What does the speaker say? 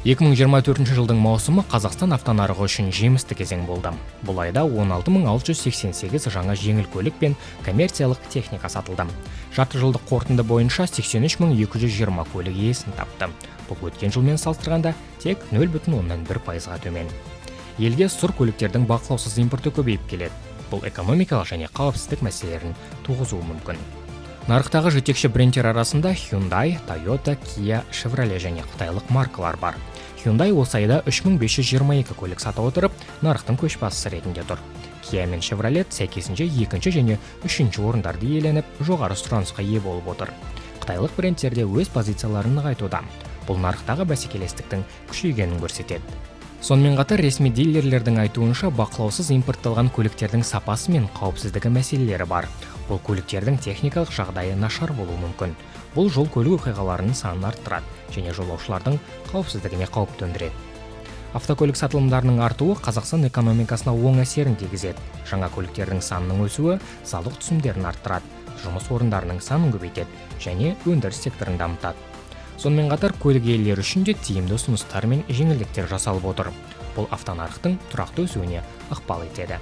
2024 жылдың маусымы Қазақстан автонарығы үшін жемісті кезең болды. Бұл айда 16 688 жаңа жеңіл көлік пен коммерциялық техника сатылды. Жарты жылдық қорытынды бойынша 83 220 көлік иесін тапты. Бұл өткен жылмен салыстырғанда тек 0,1 пайызға төмен. Елге сұр көліктердің бақылаусыз импорты көбейіп келеді. Бұл экономикалық және қауіпсіздік мәселелерін туғызуы мүмкін. Нарықтағы жетекші брендтер арасында Hyundai, Toyota, Kia, Chevrolet және қытайлық маркалар бар. Hyundai осы айда 3522 көлік сата отырып, нарықтың көшбасшысы ретінде тұр. Kia мен Chevrolet сәйкесінше екінші және үшінші орындарды иеленіп, жоғары сұранысқа ие болып отыр. Қытайлық брендтер де өз позицияларын нығайтуда. Бұл нарықтағы бәсекелестіктің күшейгенін көрсетеді. Сонымен қатар, ресми дилерлердің айтуынша, бақылаусыз импортталған көліктердің сапасы мен қауіпсіздігі мәселелері бар. Бұл көліктердің техникалық жағдайы нашар болуы мүмкін. Бұл жол көлік оқиғаларының санын арттырады және жолаушылардың қауіпсіздігіне қауіп төндіреді. Автокөлік сатылымдарының артуы Қазақстан экономикасына оң әсерін тигізеді. Жаңа көліктердің санының өсуі салық түсімдерін арттырады, жұмыс орындарының санын көбейтеді және өндіріс секторын дамытады. Сонымен қатар, көлік иелері үшін де тиімді ұсыныстар мен жеңілдіктер жасалып отыр. Бұл автонарықтың тұрақты өсуіне ықпал етеді.